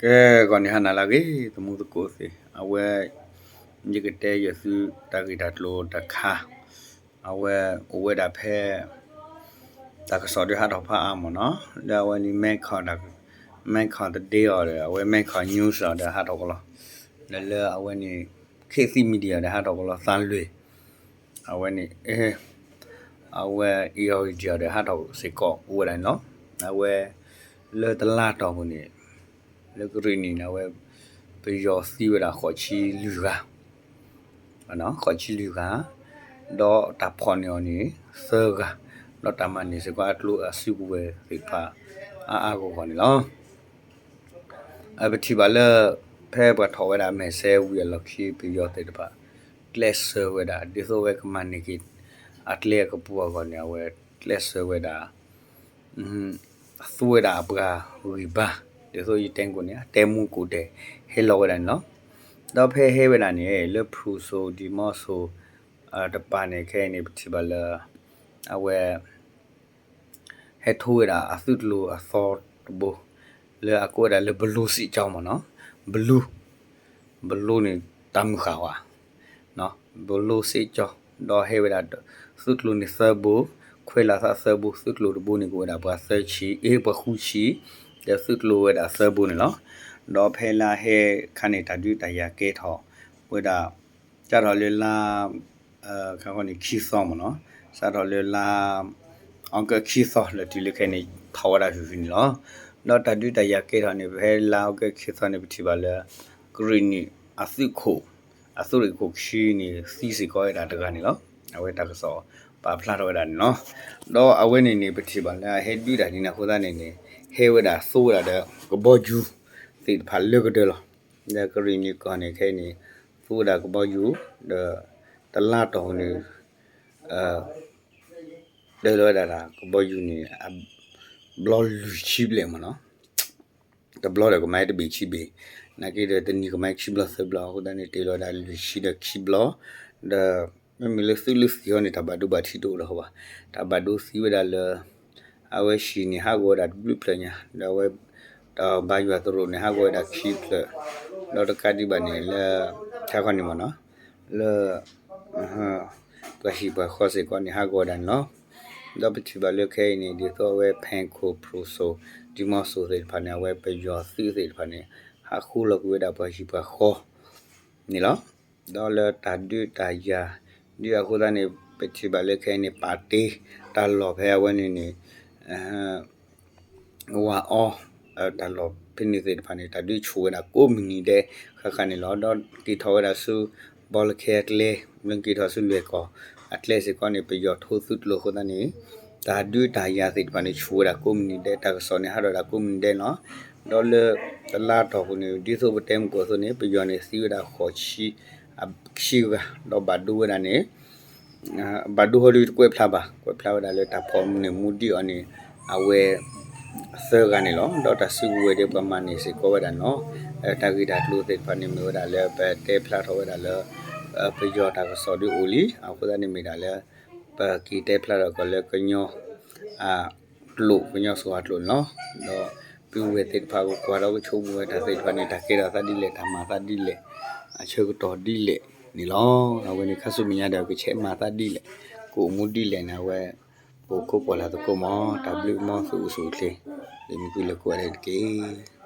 ကဲ ဂီၤနံၤဟါနၤလၢအဂ့ၤ သမူသကိးသ့ၣ်, အဝဲ ယကတဲယသုတၢ်ဂ့ၢ်တၢ်ကျိၤတခါ, အဝဲအိၣ်ဝဲဒၣ်ဖဲ တၢ်ကစီၣ်ဒုးဟးထီၣ်ဖးအါမ့ၢ်နီၤ, လၢအဝဲန့ၣ် Mekong တဒ့အီၤဒီး အဝဲ Mekong News အီၤဒီးဟးထီၣ်ကလီၤ, လၢလၢအဝဲန့ၣ် ခေတ်သစ် Media ဒီးဟးထီၣ်ကလီၤ သးလွံၢ် အဝဲန့ၣ် အဝဲ Irrawaddy ဒီးဟးထီၣ်စ့ၢ်ကီးအိၣ်ဝဲဒၣ်န့ၣ်လီၤ. အဝဲ လၢတလါတီၢ်ပူၤန့ၣ် လၢကရ့ၣ်နံၣ်န့ၣ် အဝဲ ပယီၤသံဝဲဒၣ်ဃိးဆံလွံၢ်ဂၤ, ဃိးဆံလွံၢ်ဂၤ, ဒီးတၢ်ဖီၣ်န့ၢ်အီၤန့ၣ် သၢဂၤ, ဒီးတၢ်မၤန့ၢ်စ့ၢ်ကီးအကျိၤအစုကဝဲၤသ့ၣ်တဖၣ် အါအါဂီၢ်ဂီၢ်န့ၣ်လီၤ. ပထံၣ်ဘၣ်လၢ ဖဲပှၤထီၣ်ဝဲဒၣ်မဲာ်ဆှဲဝံၤအလီၢ်ခံ ပယီၤသ့ၣ်တဖၣ် ကျဲးစၢးဝဲဒၣ် ဒ်သိးအဝဲကမၤန့ၢ်က့ၤ အကျဲအကပူၤအဂီၢ်န့ၣ် အဝဲကျဲးစၢးဝဲဒၣ် သူဝဲဒၣ်အပှၤဂံၢ်ဘါ, ဒ်သိးယတဲကိၣ်န့ၣ် အတဲမူကိၣ်ဒဲး ဟဲလီၤဝဲဒၣ်န့ၣ်လီၤ. ဒီးဖဲဟဲဝဲဒၣ်န့ၣ် လၢဖရူစိၤ ဒံမီစိၤ တပၤန့ၣ် ခဲအံၤန့ၣ် ပထံၣ်ဘၣ်လၢ အဝဲ ဟဲထိဝဲဒၣ်အသုးကျိၤအသီတဘိ လၢအကိးဝဲဒၣ်လၢ ဘလိစ့ၣ်ကၠီမ့ၢ်နီၤ, ဘလိ ဘလိန့ၣ် တၢ်မုၢ်ဃၢ်ဝဲ ဘလိစ့ၣ်ကၠီ, ဒီးဟဲဝဲဒၣ် သုးကျိၤန့ၣ်သၢဘိ, ခွဲးလီၤသးသၢဘိ, သုးကျိၤတဘိန့ၣ် ကအိၣ်ဝဲဒၣ်ပှၤသၢဆံ, အ့ ပှၤဃုဆံ, ဒီးသုးကျိၤဝဲဒၣ်သၢဘိန့ၣ်လီၤ. ဒီးဖဲလၢဟဲခါန့ၣ် တၢ်ဒုးတၢ်ယၤကဲထီၣ်ဝဲဒၣ် စးထီၣ်လၢလါ ခါခီန့ၣ် ခံသီမ့ၢ်နီၤ, စးထီၣ်လၢလါ အီကူးခံသီ လၢတုၤလၢခဲအံၤန့ၣ် ထီၣ်ဝဲဒၣ်ဆူၣ်ဆူၣ်န့ၣ်လီၤ. ဒီးတၢ်ဒုးတၢ်ယၤကဲထီၣ်န့ၣ် ဖဲလါအီကူးခံသီန့ၣ် ပထံၣ်ဘၣ်လၢ ကရ့ၣ်နံၣ်အသုးခိၣ် အသုးရ့ၣ်ခိၣ်ခံန့ၣ် သံစ့ၢ်ကီးဝဲဒၣ်တဂၤန့ၣ်လီၤ. အဝဲတၢ်ကစီၣ်ပာ်ဖျါထီၣ်ဝဲဒၣ်န့ၣ်လီၤ. ဒီးအဝဲန့ၣ်န့ၣ် ပထံၣ်ဘၣ်လၢအဟဲဒုးတၢ်ဒ်န့ၣ်အဃိသတးန့ၣ်န့ၣ် ဟဲဝဲဒၣ်သိဝဲဒၣ်ဒီး ကဘီယူၤသ့ၣ်တဖၣ်လၢကတၢၢ်လီၤ. ဒီးကရ့ၣ်နံၣ်ကီၢ်န့ၣ် ခဲအံၤန့ၣ် သိဝဲဒၣ်ကဘီယူၤ ဒီး တလါတီၢ်ပူၤန့ၣ် တဲလီၤဝဲဒၣ်ကဘီယူၤန့ၣ် ဘျီလွံၢ်ဆံဘျဲၣ်မ့ၢ်နီၤ, တဘျီဒီးကမၤတဘ့ၣ်ခံဘ့ၣ်, နာ်က့ဒီးတနံၤကမၤခံဘျီသၢဘျီအဃိသတးန့ၣ် တဲလီၤဝဲဒၣ်လွံၢ်ဆံဒီးခံဘျီ, ဒီး မ့မ့ၢ်လၢသုးလၢသံၣ်အီၤန့ၣ် တၢ်ဘၣ်ဒိဘၣ်ထံးတအိၣ်ဒီးဘၣ်, တၢ်ဘၣ်ဒိသံဝဲဒၣ်လၢ အဝဲဟံၣ်န့ၣ် ဟးဂီၤဝဲဒၣ်တဘျုးဖျၢၣ်ညါ, ဒီးအဝဲ တၢ်ဘါယွၤသရိာ်န့ၣ် ဟးဂီၤဝဲဒၣ်ခံဖျၢၣ်, ဒီးတကးဒံးဘၣ်န့ၣ် လၢ ခဲခီန့ၣ်မ့ၢ်နီၤ, လၢ ပှၤဟံၣ်ပှၤဃီစ့ၢ်ကီးန့ၣ် ဟးဂီၤဝဲဒၣ်န့ၣ်လီၤ. ဒီးပထံၣ်ဘၣ်လၢခဲအံၤန့ၣ် ဒ်သိးအဝဲ ဖဲခိၣ် ဖရူစိၤ ဒံမီစိၤသ့ၣ်တဖၣ်န့ၣ် အဝဲပယီၤသုးသ့ၣ်တဖၣ်န့ၣ် ဟးဃုလီၤကွံာ်ဝဲဒၣ်ပှၤဟံၣ်ပှၤဃီ န့ၣ်လီၤ. ဒီးလၢတၢ်ဒုးတၢ်ယၤ ဒ်အဃိသတးန့ၣ် ပထံၣ်ဘၣ်လၢခဲအံၤန့ၣ် ပာ်တ့ၢ်တၢ်လီၢ်ဖဲအဝဲန့ၣ်န့ၣ် ဝၤအီ တၢ်လီၢ်ဖဲန့ၣ်သ့ၣ်တဖၣ်န့ၣ် တၢ်ဒုးဆူၣ်ဝဲဒၣ်ကိးမုၢ်နံၤဒဲး ဃၣ်ဃၣ်န့ၣ်လီၤ. ဒီးက့ၤထီၣ်ဝဲဒၣ်ဆူ ဘီလၢခဲအကျဲ လၢက့ၤထီၣ်ဆူလွဲၢ်ကီၢ်အကျဲစ့ၢ်ကီးန့ၣ် ပယီၤထိသုးကျိၤအဃိသတးန့ၣ် တၢ်ဒုးတၢ်ယၤသ့ၣ်တဖၣ်န့ၣ် ဆူၣ်ဝဲဒၣ်ကိးမုၢ်နံၤဒဲး တၢ်ကစီၣ်န့ၣ် ဟးထီၣ်ဝဲဒၣ်ကိးမုၢ်နံၤဒဲးလီၤ. ဒီးလၢတလါတီၢ်ပူၤန့ၣ် ဒ်သိးပတဲမုၢ်ကီၢ်အသိးန့ၣ် ပယီၤန့ၣ်သံဝဲဒၣ်ဃိးဆံ ခံဂၤ ဒီးဘၣ်ဒိဝဲဒၣ်န့ၣ် ဘၣ်ဒိဟီဒုတကွဲးဖျါဘၣ် ကွဲးဖျါဝဲဒၣ်လၢတၢ်ဖီၣ်မုၢ်န့ၢ်မူဒံးအီၤန့ၣ် အဝဲ သၢဂၤန့ၣ်လီၤ. ဒီးတၢ်စုကဝဲၤဒီးပှၤမၤန့ၢ်စ့ၢ်ကီးဝဲဒၣ်န့ၣ်လီၤ. တၢ်ဂ့ၢ်တၢ်ကျိၤသ့ၣ်တဖၣ်န့ၣ်မ့ၢ်ဝဲဒၣ်လၢပတဲဖျါထီၣ်ဝဲဒၣ်လၢ ပယီၤတၢ်ကစီၣ်ဒုးအိၣ်လံ အဃိသတးန့ၣ်မ့ၢ်ဒၣ်လၢ ပက့ၤတဲဖျါထီၣ်ကီးလၢကညီ အကျိာ် ကညီစှီၤအကျိာ်န့ၣ်လီၤ. ဒီးပုၢ်ဝဲၢ်သ့ၣ်တဖၣ်ကကွၢ်ဒီးကဆိကမိၣ်ဝဲတၢ်သ့ၣ်တဖၣ်န့ၣ် တၢ်ကဲထီၣ်သးဒ်လဲၣ် တၢ်မၤသးဒ်လဲၣ် အဆၢကတီၢ်ဒ်လဲၣ်န့ၣ်လီၤ. အဝဲန့ၣ်ခါဆူမဲာ်ညါဒီးကဆဲးမၤသးဒ်လဲၣ် ကအိၣ်မူဒ်လဲၣ်န့ၣ် အဝဲ ပအိၣ်ခိးကွၢ်လၢ်သကိးမး တၢ်ဘျုးမ်သုအိၣ်ဆူၣ်အိၣ်ချ့ လၢမုၢ်ကွံာ်လၢကိးဂၤဒဲးတက့ၢ်.